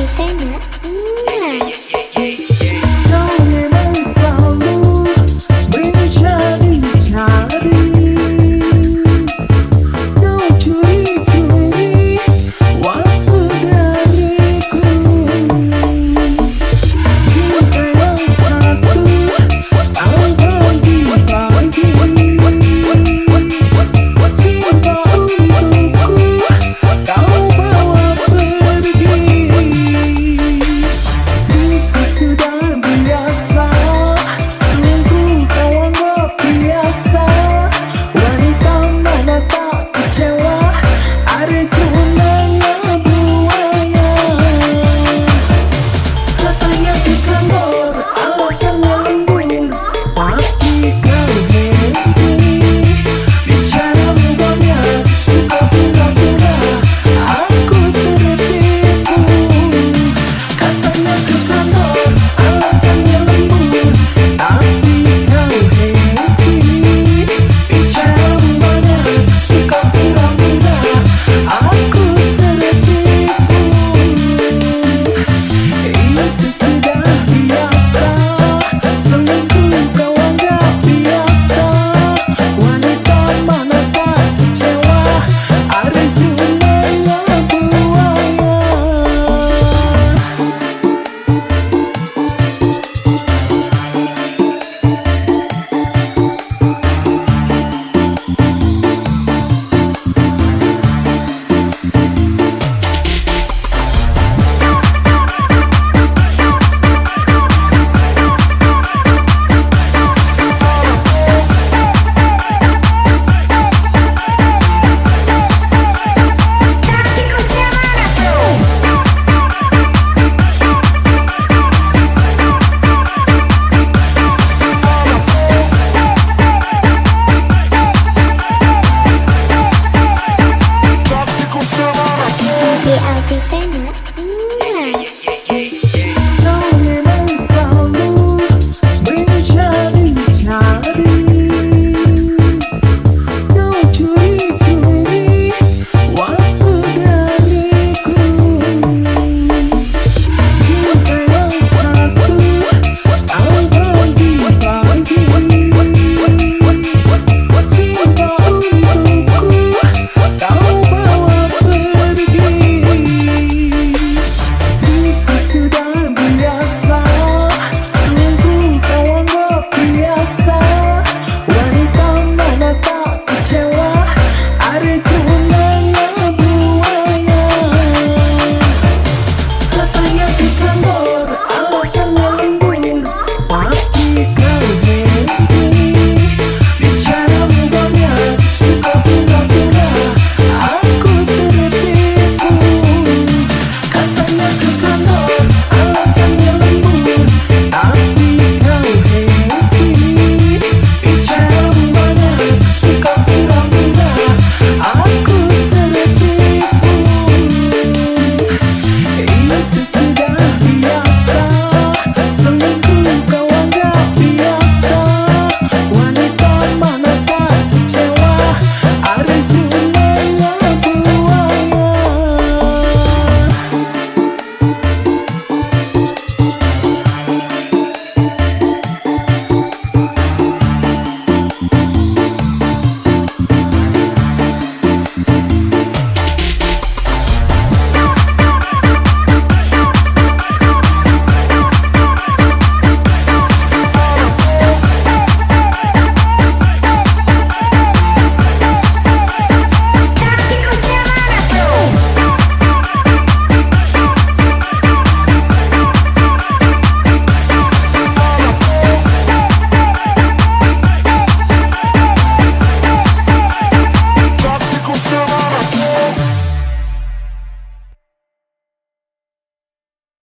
Sena. Kau memang selalu mencari-cari, kau curi-curi waktu dariku. Cinta yang satu kau bagi-bagi, cinta untukku kau bawa pergi. Itu sudah biasa, selingkuh kau anggap biasa. Wanita mana tak kecewa, Arjunanya buaya. Katanya di kantor, alasannya lembur, tapi kau happy. Bicaramu banyak, suka pura-pura, aku tertipu. Katanya ke kantor, alasannya lembur, tapi kau happy. Bicaramu banyak, suka pura-pura, aku tertipu. Itu sudah biasa, selingkuh kau anggap biasa. Wanita mana tak kecewa, Arjunanya buaya. DJ Alfi Sena.